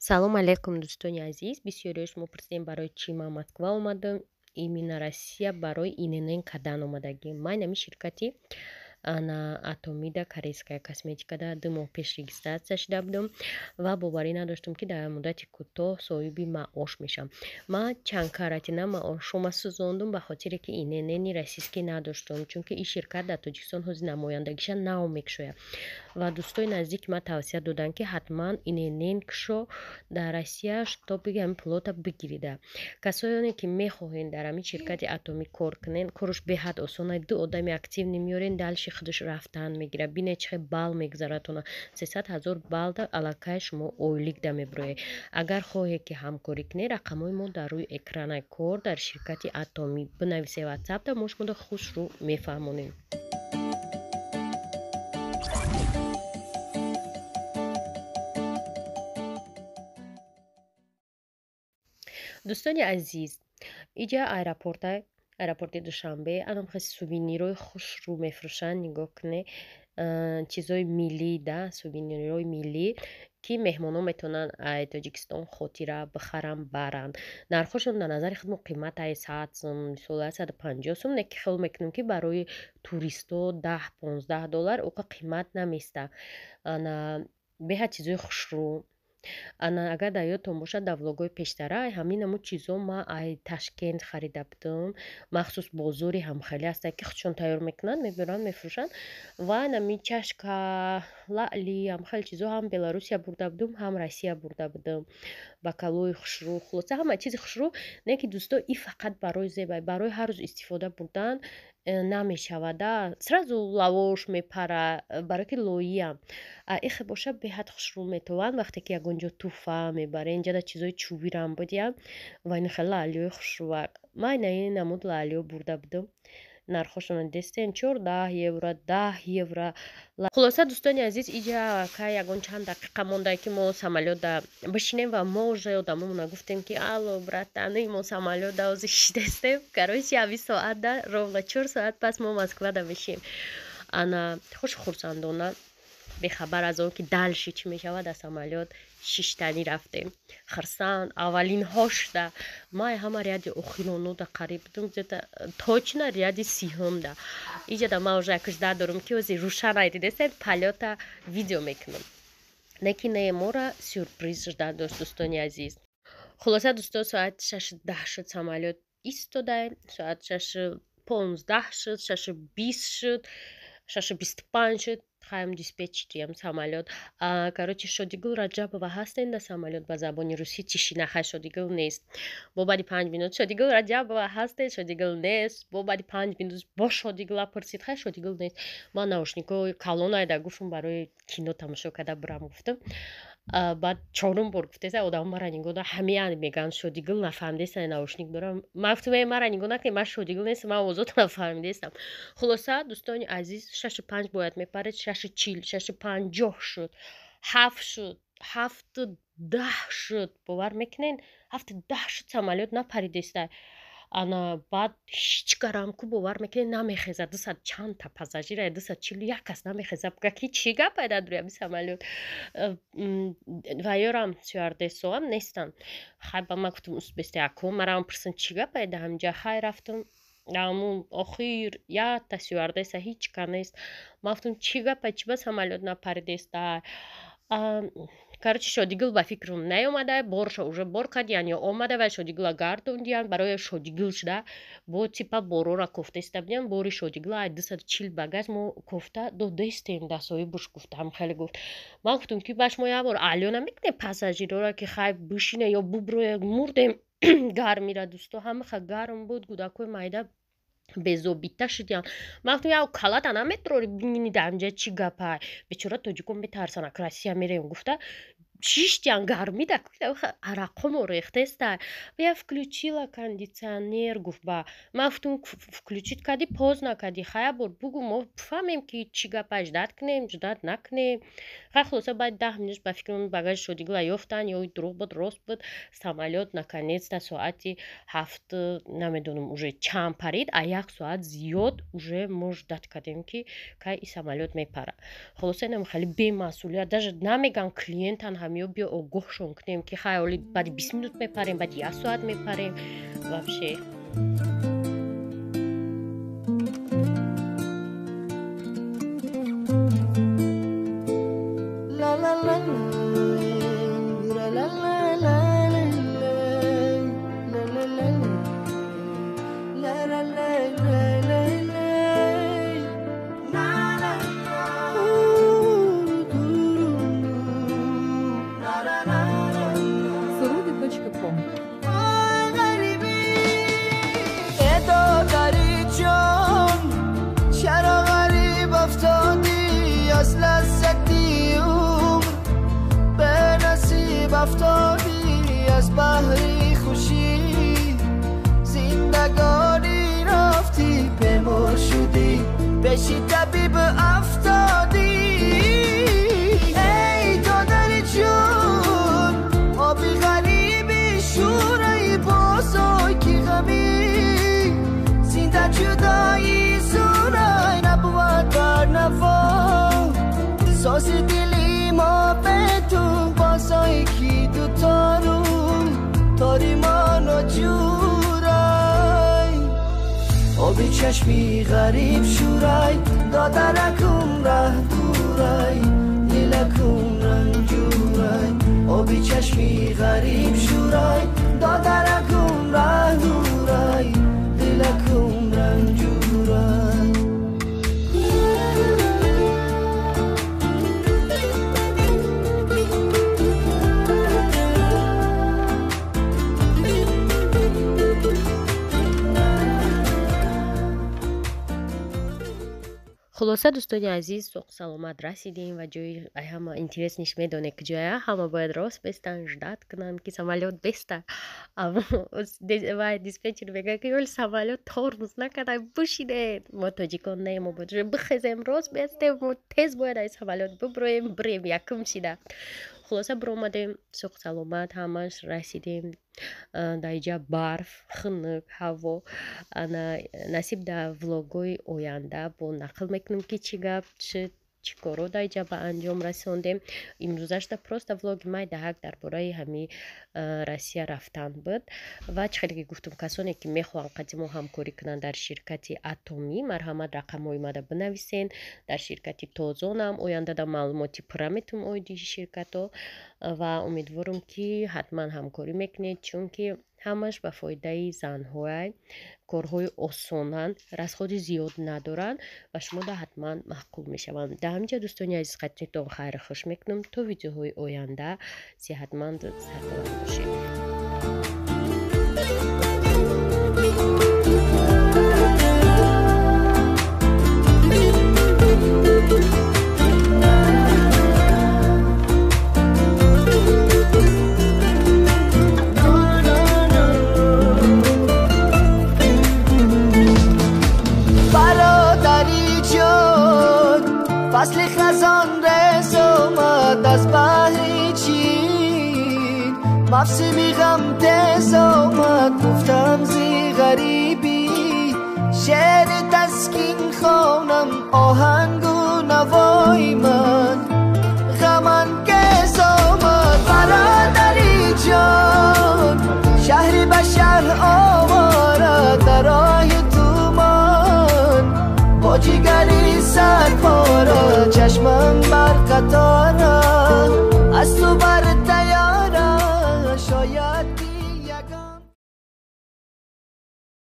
Салом алейкум, дӯстони азиз. Бисёриҳо шумо пурсидем, барои чӣ ман Москва омадам, именно Россия, барои ИНН кардан омадагим. Ман ҳамин ширкати ана Атомида, корейская косметикада 2 моҳ пеш регистрация шуда будам ва боварӣ надоштам, ки дар муддати кӯтоҳ соҳиби маош мешавам. Ман чанд каратина маошома сӯзондум, ба хотире ки ИНН-и российский надоштум, чунки ин ширкат дар Тоҷикистон ҳозир намояндагиша нав мекушояд ва дӯстои наздики ман тавсия доданд, ки ҳатман ИНН кушо дар Россия, чтобы ҳамин пулота бигирида. Касоне ки мехоҳед дар ҳамин ширкати Атомӣ кор кунед, корш беҳад осон. Ду одами активный меорен, дальше худаш рафтан мегирад. Бинед, чӣ хел балл мегузаратона: 300 000 баллда аллакай шумо ойликда мебироед. Агар хоҳед, ки ҳамкорӣ кунед, рақамҳои мо дар рӯи экрана. Кор дар ширкати Атомӣ, бинависед ватсапда, мо шуморо хушрӯ мефаҳмонем. Дӯстони азиз, иҷа аэропорта, аэропорти Душанбе. Анам хел сувенирои хушрӯ мефурӯшанд. Нигоҳ кунед, чизои миллӣ да, сувенирои миллӣ, ки меҳмонон метавонанд ай Тоҷикистон хотира бихаранд, баранд. Нархҳошон дар назари худмо қимат ай, 100 сум, мисол, 150 сум, не ки хиёл мекунем, ки барои туристҳо 10-15 доллар оқа қимат наместа. Ана беҳад чизои хушрӯ. Ана агар дар ёдтон бошад, дар влогҳои пештара ҳамин намуд чизо ман ай Ташкент харида будам. Махсус бозори ҳамхелӣ ҳастанд, ки худшон тайёр мекунанд, мебаранд, мефурӯшанд. Ва нами чашка, лаъли, ҳамхел чизо ҳам Беларусия бурда будум, ҳам Россия бурда будам. Бокалҳои хушрӯ, хулоса, ҳама чизи хушрӯ. Не ки, дӯсто, и фақат барои зебай, барои ҳар рӯз истифода бурдан намешавада, сразу лавош мепара, барое ки лоиям. Ихе боша, беҳад хушрӯ метованд, вақте ки ягон ҷо туҳфа мебарем. Инҷада чизои чӯбирам будиям ва ин хеле лаълиҳои хушрӯвак. Ман инаи намуд лаълиҳо бурда будам. Нархҳошонро дестем: 14 евро, 10 евро. Хулоса, дӯстони азиз, иҷа кай ягон чанд дақиқа монда, ки мо самолётда бишинем ва мо уже одамомона гуфтем, ки алло, братаны, мо самолётда ҳозир шидастем. Короче, ҳамин соатда ровно 4 соат пас мо Москвада мешем. Ана хуш хурсандона, бехабар аз он ки дальше чӣ мешавад, дар самолёт шиштанӣ рафтем. Хирсанд, аввалинҳо шуда. Ман ҳама ряди охиронуда қариб будум, где-то точно ряди 30-умда. Иҷада ман уже якужда дорум, ки ози рӯшанай, дидестем, полёта видео мекунам. Лекин не, мора сюрприз ждать дошт, дӯстони азиз. Хулоса, дӯсто, соати 6:10 шуд, самолёт истодай, соат 6:15 шуд, 6:20 шуд, 6:25 шуд. Хаем, диспетчерям самолёт: «Короче, Шодигул Раҷабова ҳастен дар самолёт?» Ба забони русӣ. Тишина. Хай, Шодигул нест. Бо баъди 5 минут: «Шодигул Раҷабова ҳастен?» Шодигул нест. Бо баъди 5 минут бо Шодигула пурсид. Хай, Шодигул нест. Ман наушникҳои калон айда гуфтум, барои кино тамошо карда бурам гуфтам. Баъд чорум бор гуфтеса, одамо мара нигоҳ, ҳамиян мегӯянд Шодигул, нафаҳмидеста, наушник дорам. Ман гуфтам: «Э, мара нигоҳ накунед, ман Шодигул нестам, ман овозотро нафаҳмидестам». Хулоса, дӯстони азиз, 6:05 бояд мепаред, 6:40, 6:50 шуд, 7 шуд, 7:10 шуд. Бовар мекунед, 7:10 шуд, самолёт напаридеста. Ана баъд ҳеҷ гарам ку, бовар мекунед, намехезад. Дусад чандта пассажира, 241 кас намехезад. Буга ки чӣ гап дар рӯи ҳамин самолёт? Ва ёрам стюардессоам нестанд. Хай, ба ман гуфтам: «Успейте, ако марам пурсанд, чӣ гап дар ҳаминҷа?» Хай, рафтам, ҳамун охир якта стюардесса, ҳеҷ ка нест. Ман гуфтам: «Чӣ гапа, чӣ ба самолёт напаридеста?» Короче, Шодигул ба фикрам наомада, борша уже бор кардиян ё омада ва Шодигула гардондиян. Барои Шодигул шуда бо типа борора кофтаиста будиян. Бори Шодигула ай 240 багаж мо кофта додаистем, дастҳои буш гуфтам, хеле гуфт. Ман гуфтам, ки ба шумо як бор алё намекунем пассажирора, ки хай бишине ё буброя. Мурдем гармира, дӯсто, ҳамаха гарм буд, кӯдакҳои майда безобита шудиян. Ман гуфтам: «Як калата наметрори, бинини дар инҷа чӣ гапай?» Бечора тоҷикон метарсанд, ак Россия мерем гуфта шиштиян, гармида арақҳомо рехтеста. «Я включила кондиционер», гуфт ба ман. Гуфтум: «Включить кардӣ, поздно кардӣ, хай бор бугу, мо фаҳмем, ки чӣ гапа, ждать кунем, ждать накунем». Хай, хулоса, баъди 10 минут ба фикрам багажи Шодигула ёфтанд ё дурӯғ буд, рост буд, самолёт наконец-то соати ҳафт, намедонам уже чанд, парид. А як соат зиёд уже мо ждать кардем, ки кай и самолёт мепара. Хулоса, инам хеле бемасъулият, даже намеган клиентан. Ҳамиё биё огоҳшон кунем, ки хай оли баъди 20 минут мепарем, баъди як соат мепарем. Вообще بشی طبیب افتادی ای دادر جون آبی غریبی شورای بازای کی غمی زنده جدایی زورای نبود بر نوا ساز دلی ما به تو بازای کی دو تارون تاری ما نجورای آبی چشمی غریب شورای دادرکم ره دورای دلکم رنجورای آبی چشمی غریب شورای دادرکم ره دورای دلکم رنجورای. Хулоса, дӯстони азиз, соқ саломат расидем ва ҷои ҳама интересниш медонед куҷоя. Ҳама бояд рост бестан, ждат кунанд, ки самолёт беста. Ва диспетчер мегӯяд, ки оли самолёт тормоз накарда, бушидед. Мо тоҷикон не, мо бояд бихезем, рост бестем, мо тез бояд аз самолёт буброем, бирем якум шида. Хулоса, биромадем соқ саломат, ҳамаш расидем. Дар иҷа барф, хунук ҳаво. Насиб дар влогҳои оянда бо нақл мекунем, ки чӣ гап шуд, чӣ корро дар иҷа ба анҷом расондем. Имрӯзашда просто влоги майдаҳак дар бораи ҳами Россия рафтан буд. Ва чӣ хеле ки гуфтум, касоне ки мехоҳанд қадимо ҳамкорӣ кунанд дар ширкати Атомӣ, марҳамат рақамҳои мада бинависен. Дар ширкати Тозонам оянда дар маълумоти пурра метавонем оиди ширкатҳо ва умедворам, ки ҳатман ҳамкорӣ мекунед, чунки ҳамаш ба фоидаи занҳояй, корҳои осонанд, расходи зиёд надоранд ва шумо да ҳатман маъқул мешаванд. Дар ҳаминҷа, дӯстони азиз, қатъитон хайру хуш мекунам. То видеоҳои оянда сиҳатманду сарбаланд бошед. فصل خزان رس آمد از بحر چین، مفسمی غم تز آمد گفتم زی غریبی، شعر تسکین خوانم آهنگ و نوای من غم انگیز آمد. برادری جان شهری به شهر آواره در راه تومان، با جگری سر پاره چشمم بر قطار.